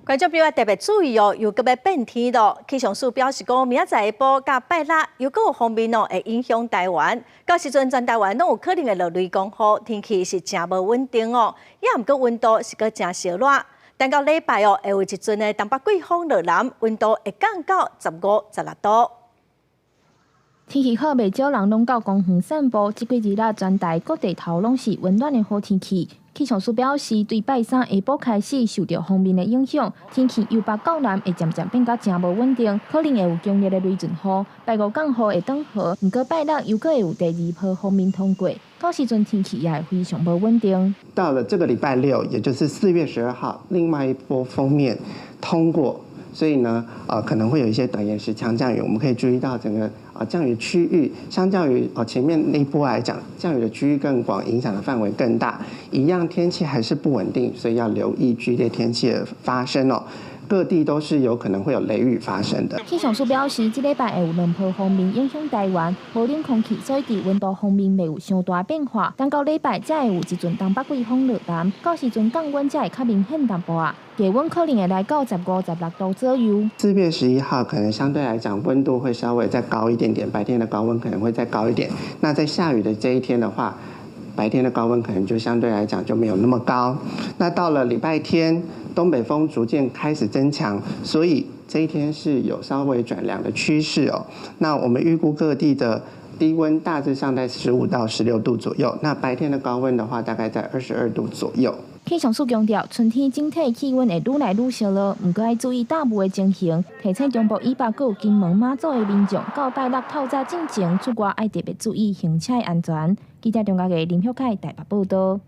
觀眾朋友特別注意哦，又閣欲變天囉。氣象署表示講，明仔載下晡佮拜六又閣有鋒面哦，會影響台灣。到時陣全台灣攏有可能會落雷公雨，天氣是誠無穩定哦。也毋過溫度是閣誠燒熱。等到禮拜哦，會有一陣的東北季風落南，溫度會降到15、16度。天氣好，袂少人攏到公園散步。這幾日來，全台各地頭攏是溫暖的好天氣。氣象署表示，對拜三下晡開始受著鋒面的影響，天氣由北到南會漸漸變甲誠無穩定，可能會有強烈的雷陣雨。拜五降雨會轉好，毋過拜六又閣會有第二波鋒面通過，到時陣天氣也會非常無穩定。到了這個禮拜六，也就是4月12號，另外一波鋒面通過。所以呢，可能會有一些短延時強降雨，我們可以注意到整個降雨區域，相較於前面那一波來講，降雨的區域更廣，影響的範圍更大。一樣天氣還是不穩定，所以要留意劇烈天氣的發生哦。各地都是有可能會有雷雨發生的。氣象署表示，這禮拜會有兩波鋒面影響台灣，無冷空氣，所以佇溫度方面袂有傷大變化。等到禮拜才會有一陣東北季風落南，到時陣降溫才會較明顯淡薄仔，低溫可能會來到15、16度左右。4月11號可能相對來講溫度會稍微再高一點點，白天的高溫可能會再高一點。那在下雨的這一天的話，白天的高溫可能就相對來講就沒有那麼高。那到了禮拜天，東北風逐漸開始增強，所以這一天是有稍微轉涼的趨勢哦。那我們預估各地的低溫大致上在15到16度左右，那白天的高溫的話，大概在22度左右。氣象署強調，春天整體氣溫會愈來愈燒熱，毋過愛注意大霧的情形。提醒中部以北閣有金門、馬祖的民眾，到拜六透早進前出外愛特別注意行車安全。記者張家傑、林旭凱台北報道。